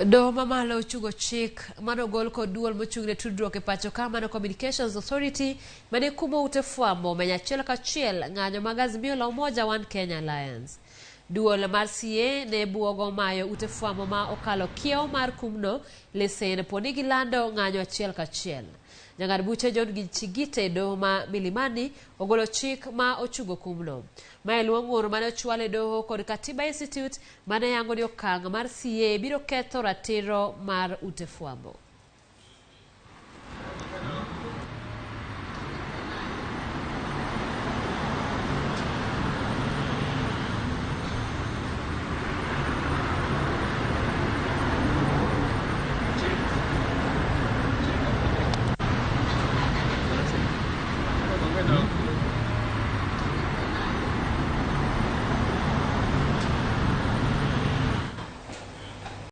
Doho mamalo ochungo chik mane ogol kod duol mochung' ne tudruok e pacho ka mano Communications Authority mane kumo ute fwambo omenyo achiel kachiel ng'anyo mag Azimio la Umoja One Kenya Alliance. Duol mar CA ne buogo mayo ute fwambo ma okalo kiewo mar kumno lesen po ni gilando ng'anyo achiel kachiel. Jang'ad buche John Chigite e doho ma Milimani ogolo chik ma ochungo kumno. Mae luwo ng'ur mane ochwal e doho kod Katiba Institute mane yango ni okang' mar CA biro ketho ratiro mar ute fwambo.